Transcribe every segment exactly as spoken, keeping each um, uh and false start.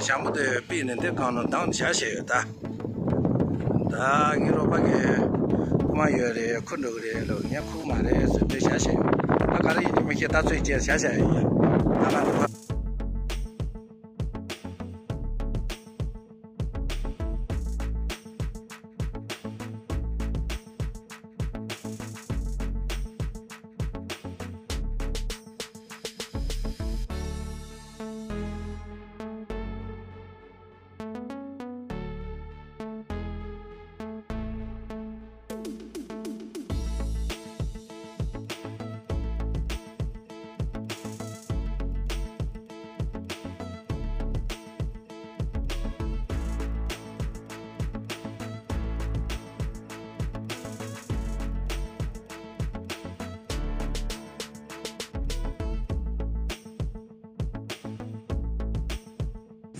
ཞང་པོ་དེ་པི་ནས་འདི་གང་ནོ་དང་བྱ་བྱས་ཡོད་ད། ད་ངའི་རོགས་པ་གིས་ཁུག་མ་ཡོད་རེད། ཁུག་འགྲོ་གི་རེད་ལོ། ངས་ཁུག་མ་རེད་ཟེར་དེ་བྱ་བྱས་ཡོད། ད་ག་རེ་ཡིན་མིན་མི་ཤེས། ད་ཚོས་བྱས་བྱ་བྱས་ཡོད། ད་ང་འདུག་ག་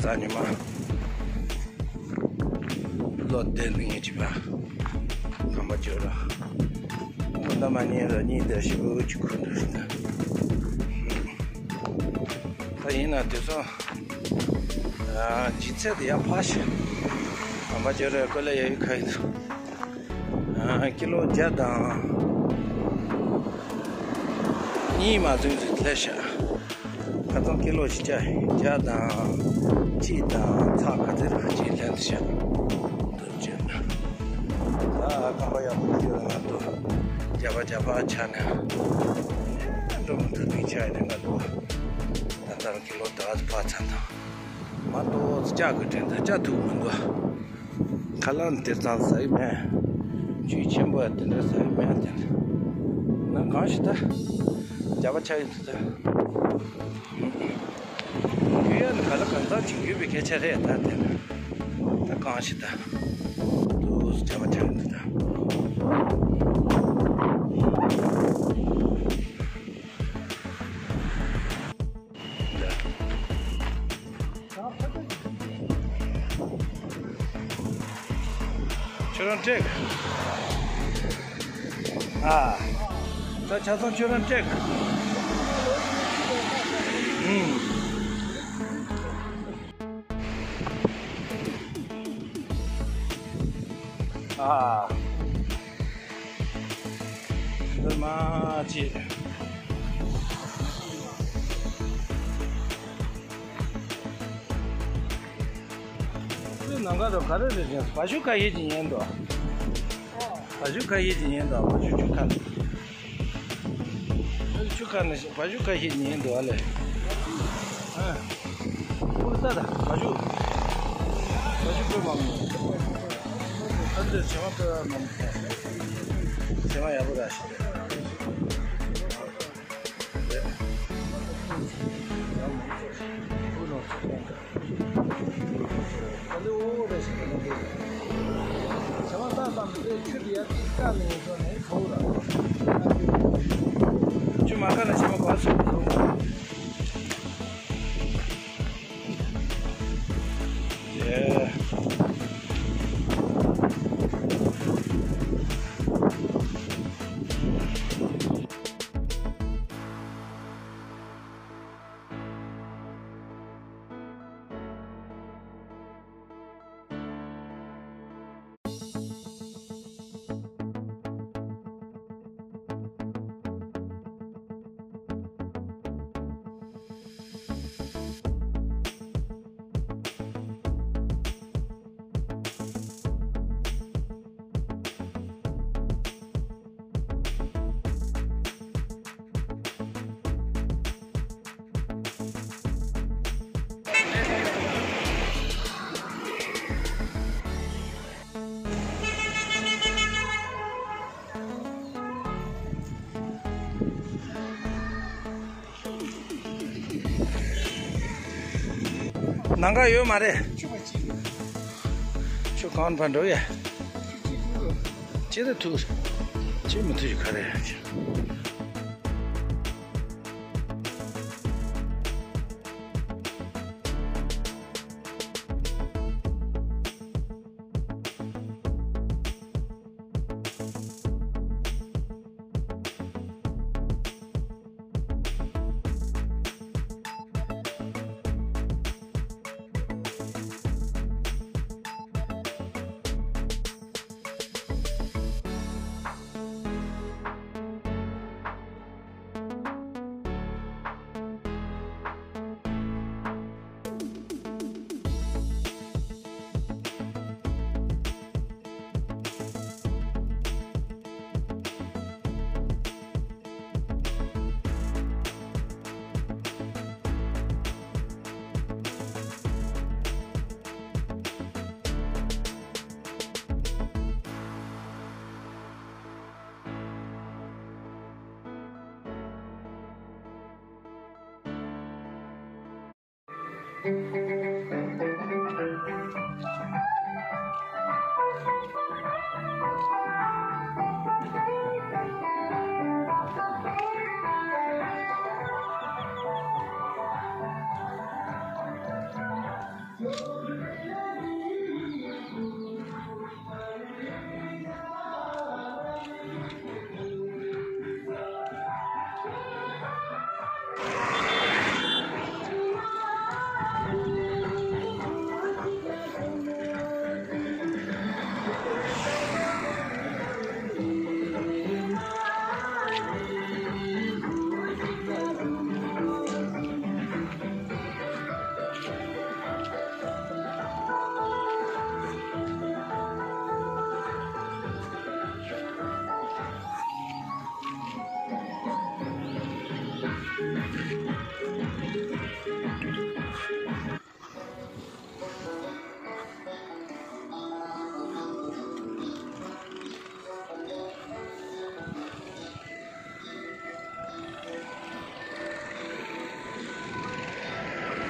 གཟའ་ཉི་མ། ལོ་བདུན་ངེས་ཅི་པ། ཁམས་པ་ཇོ་ར། ཁོ་ད་མ་ཉེ་ར་གཉིས་དེར་ཞིག་འུ་ཅི་ཁུ་འདུག་ཟེར། ད་ཡིན་ན་དེ་ཚོ། ཨ། ལྗིད་ཚད་དེ་ཡག་པ་ཞིག་ཁམས་པ་ཇོ་ར་ཀོ་ལ་ཡ་ཡི་ཁ་ཡི་ཚོ། ཨ། ཀི་ལོ་བརྒྱ་དང་གཉིས་མ་ཚུན་ཚོད་སླེབས་ཤག་ཁ་སང་ཀི་ལོ་བཞི་བརྒྱ། བརྒྱ་དང་གཅིག་དང་ཚག་ག་ཚོད་རེད་ཅིག་ལེན་ཤག་འདུག་ཅེ་ན། ད་ཁམས་པ་ཡག་པོ་ཡོད་ང་འདུག་རྒྱ་པ་རྒྱ་པ་ཆགས་ནས་འགྲོ་མི་ཐུབ་པའི་ཆ་ཡིན་ང་འདུག་ད་ལྟ་ཀི་ལོ་ད་ཕར་ཚར་དང་། མ་གཏོགས་ལྕགས་ཀྱི་དྲན་ད་ལྕགས་ཐུག་མི་འདུག་ཁ་ལག་དེ་ཙམ་ཟ་ཡི་མེད། ཆུ་ཆེན་པོ་དེ་འདྲ་ཟ་ཡི་མེད་དེ། ན་གང་ཞིག་ད། རྒྱ་པ་ཆགས་ཡིན་དུ་ད། ཡུལ་ཡ་ནི་ག་ལ་གང་ཚང་ཅིག་ཡོད་པའི་སྐད་ཆ་རེད་ད་དེ། ད་གང་ཞིག་ད། དུ་རྒྱ་པ་ཆགས་ཡིན་དུ་ད། ཁྱོད་རང་སྤྲད། ཨ། ད་ཆ་ཚང་ཁྱོད་རང་སྤྲད། ཨུམ། ཨ། འདི་མ་ཅི། ཁོའི་ནང་ཁ་རུ་ག་རེ་རེད་ཅེས་བ་ཤུ་ཁ་ཤས་ཅིག་ཉན་འདུག་བ་ཤུ་ཁ་ཤས་ཅིག་ཉན་འདུག་བ་ཤུ་ཆུ་ཁ་ནས། བ་ཤུ་ཁ་ནས་བ་ཤུ་ཁ་ཤས་ཉན་འདུག་ཨ་ལེ། ཨ། ཁོ་ལ་ལྟ་ད་བ་ཤུ། བ་ཤུ་སྤོས་མ་མོ། ཨ་ཙི་བྱེ་མ་སྤོས་མ་མོ། བྱེ་མ་ཡག་པོ་ར་ཞིག་རེད། ཆུ་མ་དཀར་ན་ཆུ་མ་ག་སུ། ནང་ག་ཡོད་མ་རེད། ཆུ་གང་ཕར་འགྲོ་ཡ། ཅི་ད་ཐུག་ཅི་མི་ཐུག་ག་རེ།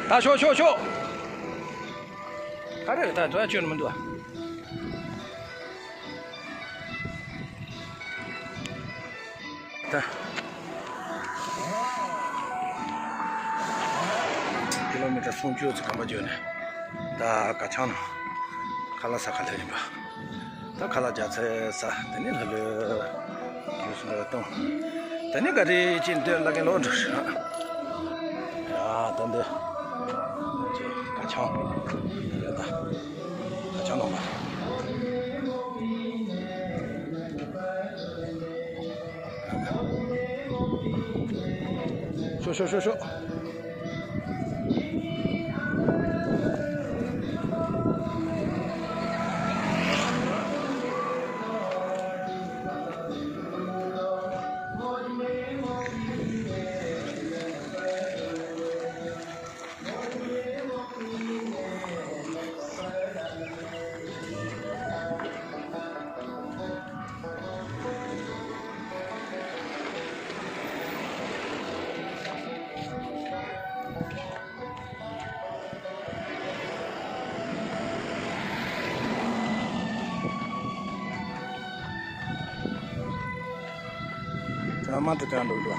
ད་ཤོག་ཤོག་ཤོག་ག་རེ་རེད། ད་དོ་ཡ་ཅོན་མི་འདུག་ཨ། ད་ཀི་ལོ་མི་ཊར་སུམ་ཅུ་ཙམ་གམ་པ་བརྒྱུད་ནས་ད་ག་ཆང་ནང་ཁ་ལག་ཟ་ག་སླེབས་ཡིན་པ། ད་ཁ་ལག་རྒྱག་ཚར་ས་དེ་ནས་ལྷོད་ལྷོད་རྒྱུགས་སུ་འགྲོ་བཏང་། དེ་ནས་ག་རེ་ཅིག་འདོད་ལ་གན་ལོག་འགྲོ་ཤག་ཡ་ད་འདི་ག་ཆང་རེད། ད་ག་ཆང་ནང་མ། ཤོག་ཤོག་ཤོག་ཤོག་ཚང་མ་དེ་ལྟར་འགྲོ་འདུག་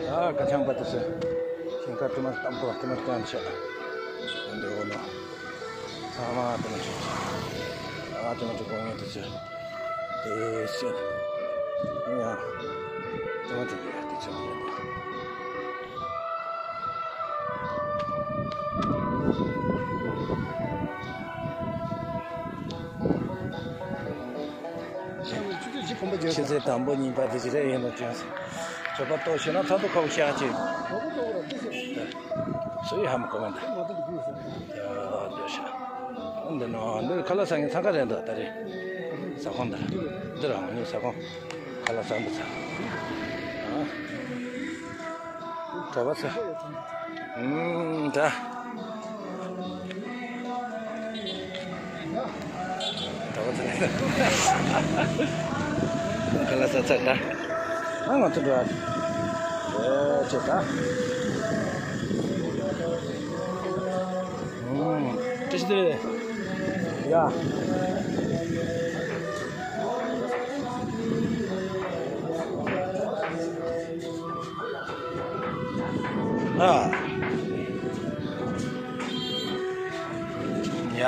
ཨ་ཀ་ཆང་པ་དེ་ཚོ་ཞིང་ཁ་དྲི་མ་གཏམ་ཐོག་དྲི་མ་རྐྱང་ཆད་འདི་འོ་ནོ། ཚང་མ་དྲི་མ་ཆད། ཨ་དྲི་མ་ཆད་གོང་ངས་དེ་ཚོ་དེ་ཚོ་ཡང་དྲི་མ་ཆད་དེ་ཚོ། ཆུ་ཚོད་དང་པོ་གཉིས་པ་དེ་ཅི་རེད་ཡིན་ནོ་ཅན། ཚོད་པ་ཏོག་ཤེ་ན་ཚ་དུ་ཁ་བོ་ཤ་ཅིག་སུ་ཡི་ཧམ་གོ་མེད་ད། འདི་ནོ་འདི་ཁ་ལག་ཟ་མཁན་འཚང་ཁ་རེད་འདུག་ད་རེས། ཟ་ཁང་འདི་འདི་རང་ངའི་ཟ་ཁང་ཁ་ལག་ཟ་འདི་ཚ། གྲྭ་པ་ཚོ། ཨུམ། ད། གྲྭ་པ་ཚོ། ཁ་ལག་ཟ་ཚར་ད། ཨ་ང་ཚོ་འགྲོ་ཨ། ཨེ་ཅེ་ད། ཨུམ། ཅི་ཞིག་དེ་རེད། ཡ། ཨ། ཡ།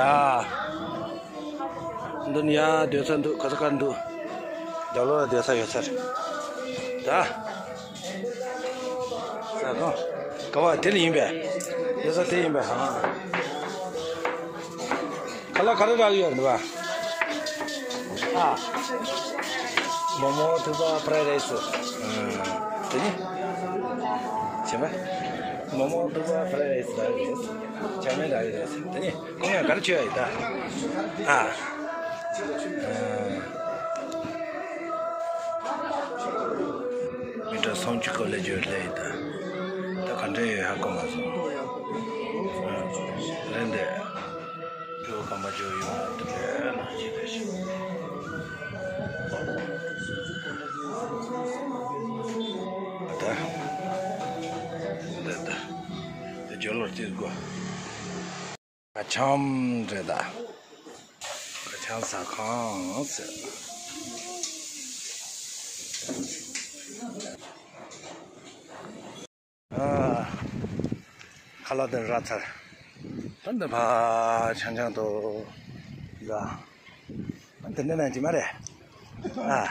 འདི་ནི་ཡ་སྡོད་ས་འདུག་ག་ས་གར་འདུག་རྒྱབ་ལོགས་ལ་སྡོད་ས་ཡོད་ས་རེད་ད། ཟ་ཁང་། ག་བ་དེ་ལ་ཡིན་པས། སྡོད་ས་དེ་ཡིན་པས་ཧང་། ཁ་ ཨ་ལ་ག་རེ་རག་ཡོད་རེད་པ། ཨ། མོག་མོག་ཐུག་པ་ཕ་རའི་རའི་སི། ཨ། དེ་ནི། བྱས་པ། མོག་མོག་ཐུག་པ་ཕ་རའི་རའི་སི་རག་ཡོད་རེད། ཆ་མེད་རག་ཡོད་རེད། དེ་ནི། ཁོང་ཡང་ག་རེ་བྱོས་ཡ་ཡིན་ད། ཨ། ཨ། མི་ཊར་སུམ་ཅུ་སྐོར་ལས་བརྒྱུད་སླེབས་ཡིན་ད། ད་ག་འདྲ་ཡོད་ཧ་གོ་མ་སོང་། རེད་འདི། ཁྱོད་གམ་པ་ཇོ་ཡོང་ལ་དེ་འདྲ་ལ་ཞིག་རེད་ཤག་ད། འདི་ད། འདི་ཇོ་ལོར་རྩིས་དགོས། ག་ཆམ་རེད་ད། ག་ཆམ་ཟ་ཁང་ཟེར། ཨ། ཁ་ལག་དེ་རག་ཚར། ད་འདི་ཕ་ཆང་ཆང་དོ། ལ། ད་འདི་ནང་གི་མ་རེད། ཨ།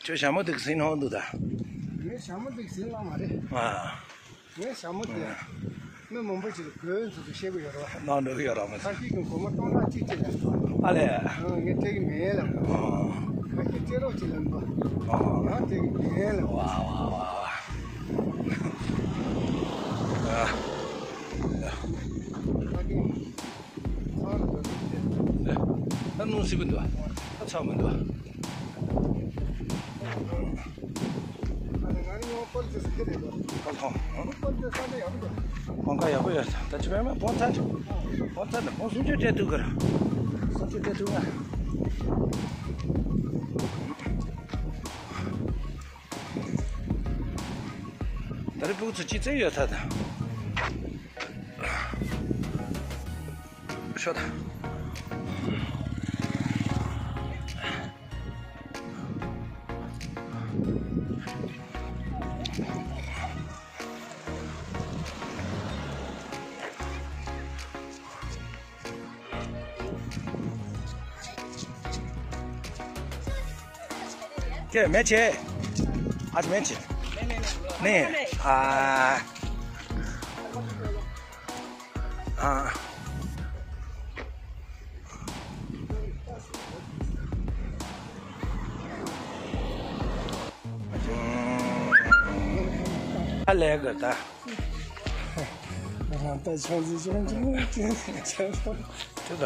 ཁྱོད་ཞྭ་མོ་དེ་གི་ཟིན་ཧོན་འདུག་ད། ངས་ཞྭ་མོ་དེ་གི་ཟིན་ལ་མ་རེད། ཨ། ངས་ཞྭ་མོ་དེ་མི་མང་པོ་ཅིག་ལ་གོས་འཛུགས་འཛུགས་བཤད་གི་ཡོད་རེད་བ། གནང་འགྲོ་གི་ཡོད་རེད་མ་ཁ་ཤས་ཀྱིས་སྒོར་མོ་སྟོང་ཕྲག་གཅིག་ཅིག་ལེན་འདུག་ཨ་ལས། ཨ། ངས་སྤྲད་གི་མེད་ལབ་འདུག་ཨ། ཁ་ཤས་སྤྲད་རོགས་ཅིག་ལབ་འདུག་ཨ། ང་སྤྲད་གི་མེད་ལབ། ཝ་ཝ་ཝ་ཝ། ཨ། ཨ། ཁ་ཤས། ད་སྣུམ་སིབ་འདུག་ད་ཚ་མི་འདུག་ཨ་ནི་ང་ནི་ཡང་པར་ཅེས་ཁེ་རེད་པ། པར་ཐོང་། པར་ཅེས་ས་ནས་ཡག་པོ་འདུག་གོང་ཁ་ཡག་པོ་ཡོད། ད་ཅི་མེད་མ་བོང་ཚ་བོང་ཚ་ནི་བོང་སུམ་ཅུ་སྤྲད་ཐུབ་གི་ར། སུམ་ཅུ་སྤྲད་ཐུབ་ང་། ད་རེས་ཕྲུ་གུ་ཚོ་ཅི་བཙལ་ཡོད་ད་ད། ཤོག་ད། ཁྱེད་མེ་ཆེ། ཨ་ཅེ་མེ་ཆེ། ནེ། ཨ། ཨ། ཨ་ལས་གི་ད། ད་ཆང་ཟིག་ཆང་ཆང་ཆང་ཆང་། དེ་ད།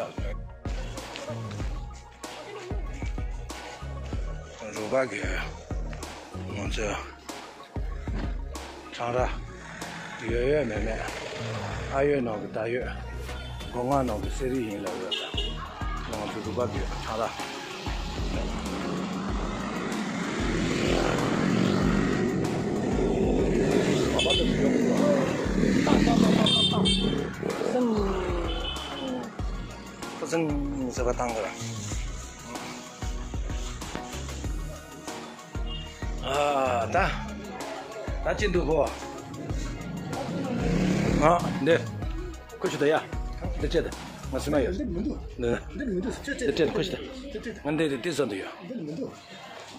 རུ་པ་གི་ང་ཚོའི་ཁྲང་ར་ཡོད་ཡོད་མེད་མེད། ཨ་ཡོད་ནང་གི་ད་ཡོད། སྒོ་ང་ནང་གི་གསེར་རི་ཡིན་ལ་ཡོད་ད། ང་ཚོ་རུ་པ་གི་ཁྲང་ར། ཕུ་ཚང་ཟེར་བ་བཏང་གི་ར། ཨ། ད། ད་ཅི་འདུག་གོ། ཨ། འདི། ཁུ་ཆུ་ད་ཡ། འདི་བཅད་ད། ང་སུ་མ་ཡོད། འདི་མི་འདུག་འདི། འདི་མི་འདུག་འདི་བཅད་ད། ཁུ་ཆུ་ད། ང་འདི་འདི་ཏི་ཟ་འདུག་ཡ། འདི་མི་འདུག་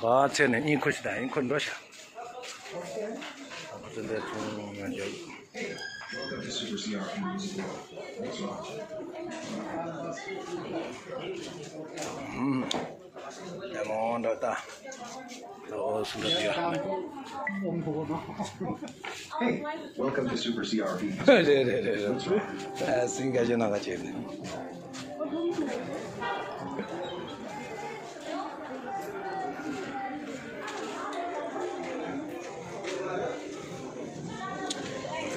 ག་ཚད་ནས་གཉིད་ཁུ་ཆུ་ད་ཡིན་ཁུ་འགྲོ་ཤག་ཁུ་ཆུ་འདི་ཚོང་ང་འཇོག་ཨུམ། ལེ་མོན་འདྲ་ད། ཨོ་སུ་འདྲ་དེ་ཡ། Welcome to Super C R V. རེད་རེད་རེད་རེད། ཨ་སིང་ག་ཅེ་ན་ག་ཅེ་ནི།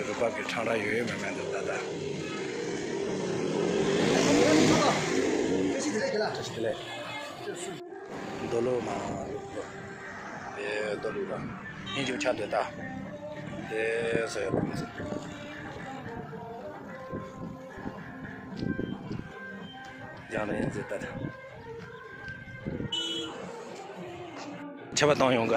རུ་པ་གི་ཁྲང་ར་ཡོད་ཡོད་མེད་མེད་འདུག་ད་ད། བཀྲ་ཤིས་བདེ་ལེགས། མདོ་ལུགས་མ། དེ་མདོ་ལུགས་ར། ཨིན་ཇུ་ཆ་དེ་ད། དེ་ཟེར་ཡོད་པ་མ་ཟེར། རྒྱང་རིང་ཟེར་ད་ད། ཆར་པ་བཏང་ཡོང་ག་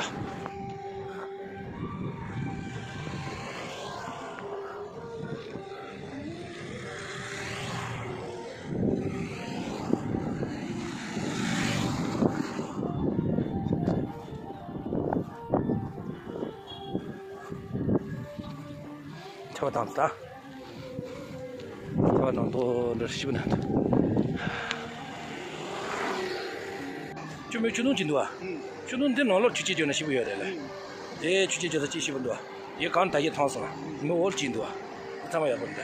ཆར་པ་བཏང་ད། ཁ་བ་དང་ཏོག་འདྲ་ཞིབ་ན། ཆུ་མོའི་ཆུ་དུང་ཅིག་འདུག་ཨ། ཆུ་དུང་འདི་ནང་ལོགས་ཆུ་སྐྱེས་འགྱོ་ན་ཞིབ་པོ་ཡོད་རེད་ལ། དེ་ཆུ་སྐྱེས་འགྱོ་ས་ཅིག་ཞིབ་པོ་འདུག་ཨ། ཡི་གང་ད་ཡི་ཐང་སོང་ཨ། མི་འོར་ཅིག་འདུག་ཨ། ཚང་མ་ཡག་པོ་འདུག་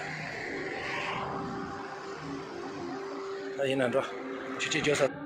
ད་ཡིན་ན་འགྲོ། ཆུ་སྐྱེས་འགྱོ་ས།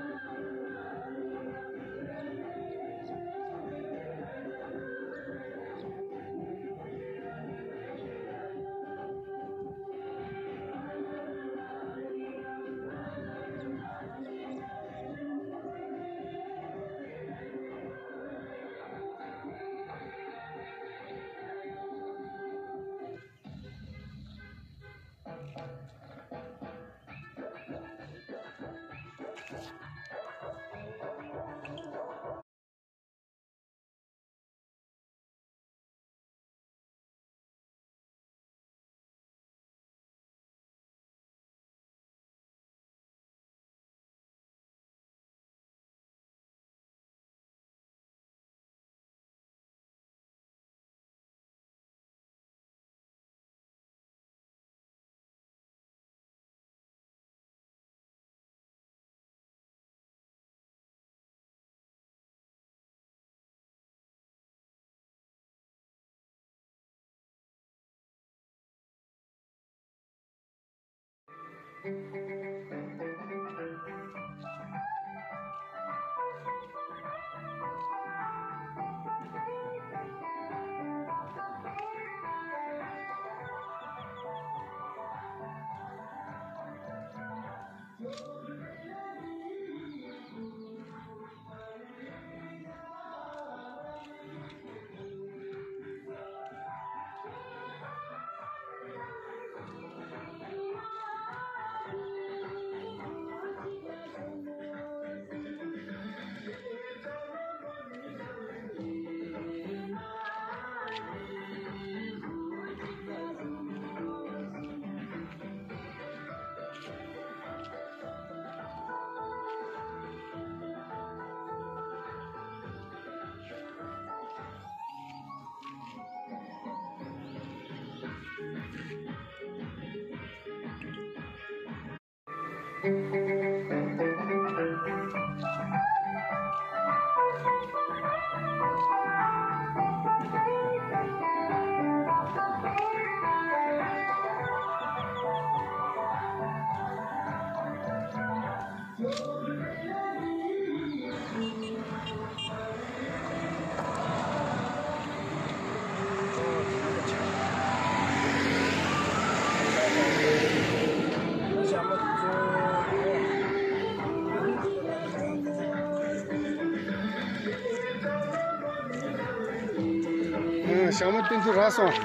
ཞྭ་མོ་སྟོན་ཚུལ་རག་སོང་།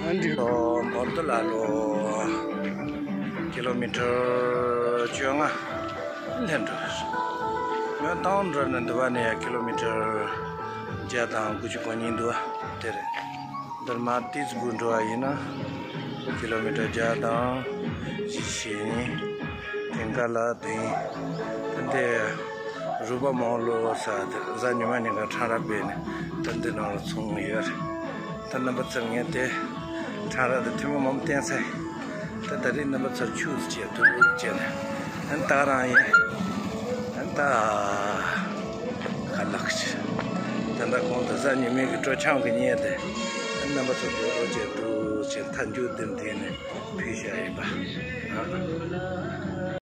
ཨ་འདི། ཨོ། འབོར་དོ་ལ་ལོ་ཀི་ལོ་མི་ཊར་བཅོ་ལྔ་སླེབས་འགྲོ། ང་ཏང་འགྲོ་ནས་འདི་བ་ནས་ཀི་ལོ་མི་ཊར་བརྒྱ་དང་དགུ་བཅུ་གོ་གཉིས་འདུག་བ། དེ་རེད། འདིར་མར་ཏོག་ཙམ་སྒུག་འགྲོ་བ་ཡིན་ན་ཀི་ལོ་མི་ཊར་བརྒྱ་དང་བཞི་བཅུ་ཞེ་གཉིས། དེང་ག་ལ་དེང་དེ་འདྲའི་རུས་པ་མང་ལོ་ས་དེ་གཟའ་ཉི་མ་ཉིན་ག་ཁྲང་ར་སྦས་ནས་ད་འདི་ནང་ལ་ཚོང་ཡོད་རེད། ད་རྣམ་པ་ཚོར་ངས་དེ་ཁྲང་ར་དེ་ཐུན་མོང་མ་མོ་བསྟན་ཚེ། ད་ད་རེས་རྣམ་པ་ཚོར་ཆུ་བཅད་དུ་བཅད་ནས་ཨན་ད་རང་ཡིན། ཨན་ད་ཁ་ལག་ཆུ། ད་ད་གོང་དུ་གཟའ་ཉི་མའི་གི་སྤྲོ་འཆམ་གི་ཉལ་ཏེ་ཨན་རྣམ་པ་ཚོར་དུ་རོ་བཅད་དུ་བཅད་ཐ་མཇུག་དེ་འདི་ནས་ཕུལ་བཞག་ཡིན་པ།